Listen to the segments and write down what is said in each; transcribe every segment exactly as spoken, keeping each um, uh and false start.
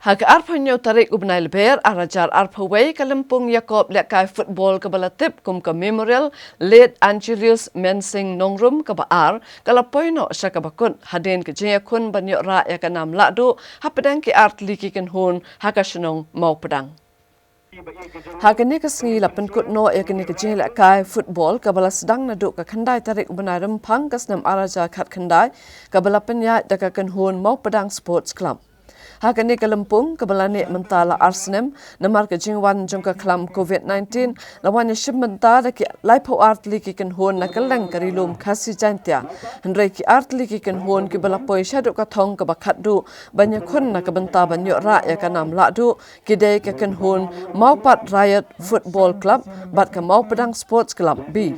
Ha ka arphew hynñiew tarik u bnai Lber ar hajar arphew wei, ka lympung ïakob lehkai football kaba la tip kum ka Memorial Late Angelus Mensing Nongrum kaba ar ka la poi noh sha kaba kut hadien ka jingïakhun ban ïoh rah ïa ka nam lahduh hapdeng ki artylli ki kynhun ha ka shnong Mawpdang. Ha kane ka sngi la pynkut noh ïa kane ka jinglehkai football kaba la sdang naduh ka khyndai tarik u bnai Rymphang ka snem ar hajar khatkhyndai, kaba la pynïaid da ka kynhun Mawpdang Sports Club. Ha kane ka lympung kaba la neh mynta la ar snem namar ka jingwan jong ka khlam covid nineteen, la wan ïashim bynta da ki laiphew artylli ki kynhun na kylleng ka Ri Lum Khasi Jaiñtia. Hynrei ki artylli ki kynhun kiba la poi shaduh ka thong kaba khatduh ban ïakhun na ka bynta ban ïoh rah ïa ka nam lahduh ki dei ka kynhun Mawpat Riot Football Club bad ka Mawpdang Sports Club B.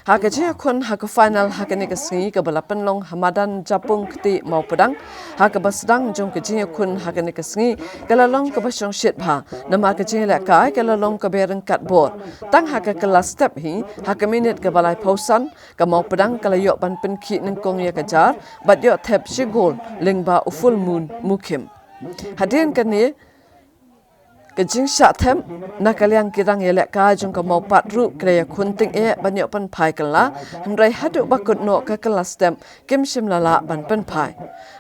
Ha ka jingïakhun ha ka final ha kane ka sngi kaba la pynlong ha madan Japung Kti Mawpdang, ha kaba sdang jong ka jingïakhun ha kane ka sngi ka la long kaba shongshit bha namar ka jinglehkai ka la long kaba ryngkat bor. Tang ha ka kylla step hi, ha ka minit kaba laiphew san, ka Mawpdang ka la ïoh ban pynkhih nyngkong ïa ka jar bad ïoh thep shi gol lyngba u Full Moon Mukhim. Hadien kane ka jingshah thep na ka liang ki rangïalehkai jong ka Mawpat ruh ki la ïakhun tyngeh ban ïoh pynphai kylla, hynrei haduh ba kut noh ka kylla step kim shym la lah ban pynphai.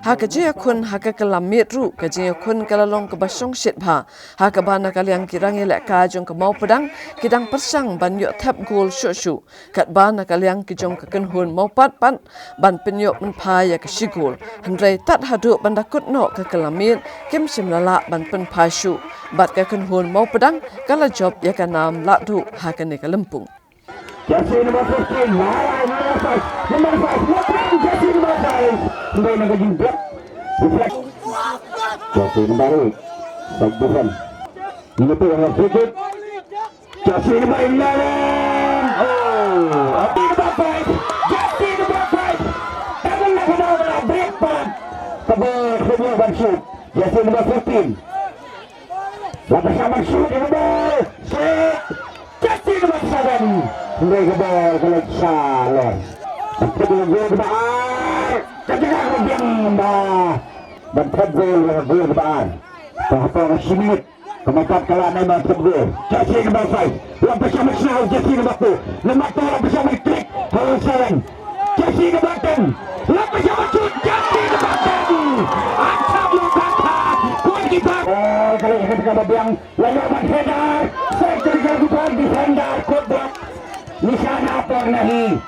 Ha ka jingïakhun ha ka kylla miet ruh ka jingïakhun ka la long kaba shongshit bha, ha kaba na ka liang ki rangïalehkai jong ka Mawpdang ki dang pyrshang ban ïoh thep gol shuh shuh, katba na ka liang ki jong ka kynhun Mawpat pat ban pynïoh pynphai ïa ka shi gol. Hynrei tad haduh ban da kut noh ka kylla miet kim shym la lah ban pynphai shuh bad ka kynhun Mawpdang ka la jop ïa ka nam lahduh ha kane ka lympung. Jersey number fifteen, Nara, number five, number five, number five, jersey number five. Kembali nak jingblok. Reflect. Jersey number eight, side defense. Ini tu yang free kick. Jersey number eleven. Oh, jersey number five. Jersey number five. Tangan nak kena break pan. Tebal, tebal ban shoot. Jersey number fifteen. Lepas sama shoot, number six. Jersey number seven. Hynrei ka bol ka leit sha lor. Ban thep gol kaba ar. Ka jaka ka biang ba ban thep gol ka gol kaba ar. Ka hapa ka shi minit. Ka Mawpat ka la nai ban thep gol. Jersey number five. Lepas sama shoot, jersey number two. Number two lepas sama trick. Number seven. Jersey number ten. Lepas sama shoot, jersey number ten. Acap lo kata. Goalkeeper. Bol ka leit ka jaka ka biang. Lalu ban header, striker goalkeeper, defender, kutbak. Nishana por nahi.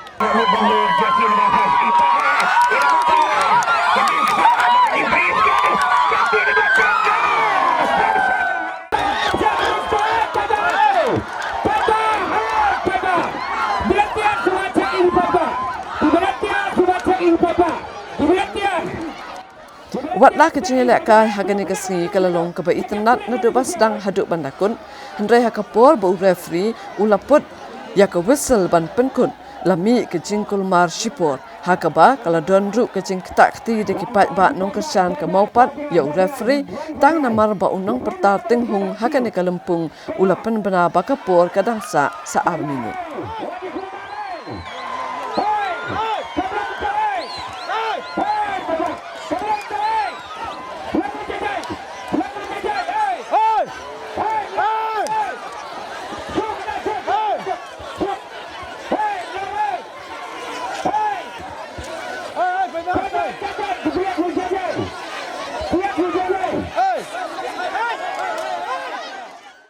Wat la ka jingïalehkai ha kane ka sngi ka la long kaba itynnad naduh ba sdang haduh ban da kut, hynrei ha ka por ba u referee u la put ïa ka whistle ban pynkut, la mih ka jingkulmar shipor, ha kaba ka la don ruh ka jingktah kti da ki paidbah nongkyrshan ka Mawpat ïa u referee, tang namar ba u nongpyrta tynghung ha kane ka lympung u la pynbna ba ka por ka dang sah sa ar minit.